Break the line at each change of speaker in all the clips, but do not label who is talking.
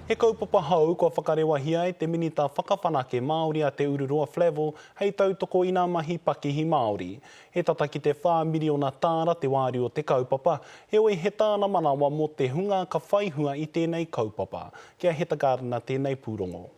He kaupapa hou kua whakarewahia e te Minita Whakawhanake Māori a Te Ururoa Flavell hei tautoko i ngā mahi pakihi Māori. He tata ki te whā miriona tāra te wāriu o te kaupapa, heoi he tāna manawa mō te hunga ka whai hua i tēnei kaupapa. Ki a Heta Gardiner tēnei pūrongo.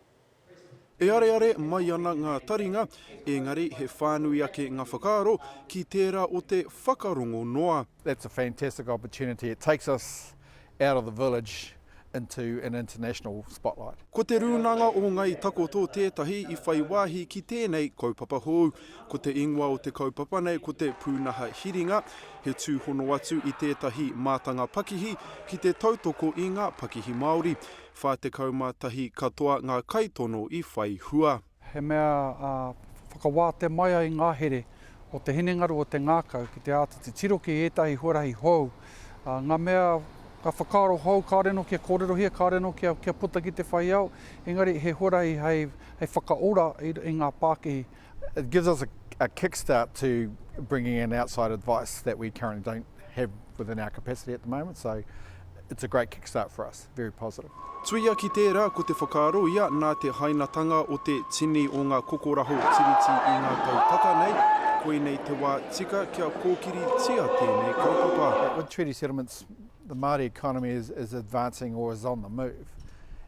E areare mai ana ngā taringa, engari he whānui ake ngā whakaaro ki tērā o te whakarongo noa.
That's a fantastic opportunity, it takes us out of the village into an international spotlight.
Ko Te Rūnanga o Ngai Takoto tētahi i whai wāhi ki tēnei kaupapa hou. Ko te ingoa o te kaupapa nei ko te pūnaha hiringa, he tūhono atu i tētahi mātanga pakihi ki te tautoko i ngā pakihi Māori. 41 katoa ngā kaitono i whai hua.
He mea whakawātea mai ai ngā here o te hinengaro o te ngākau ki te āta titiro ki ētahi huarahi hou, ngā mea, ngā whakaaro hou kāore anō kia kōrerohia, kāore anō kia, kia puta ki te whai ao, engari he huarahi hei, hei whakaora i, i ngā pākihi.
It gives us a, a kickstart to bringing in outside advice that we currently don't have within our capacity at the moment, so it's a great kickstart for us, very positive.
Tuia ki tērā, ko te whakaaro ia nā te hainatanga o te tini o ngā kokoraho tiriti i ngā tau tata nei, koinei te wā tika kia kōkiritia tēnei kaupapa.
With treaty settlements, the Māori economy is, is advancing or is on the move,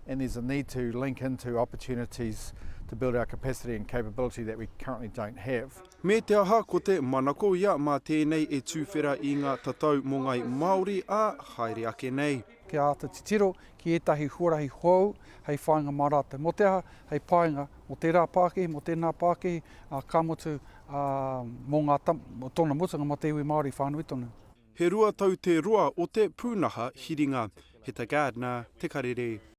and there's a need to link into opportunities to build our capacity and capability that we currently don't have.
Me te aha, ko te manako ia mā tēnei e tūwhera i ngā tatau mō ngāi Māori ā, haere ake nei.
Kia āta titiro ki ētahi huarahi hou hei whāinga mā rātou. Mō te aha, hei painga mō tērā pākihi, mō tēnā pākihi, ā, ka mutu, ā, mō ngā tam, mō tōna mutunga mō te iwi Māori whānui tonu.
He rua tau te roa o te pūnaha hiringa. Heta Gardiner, Te Karere.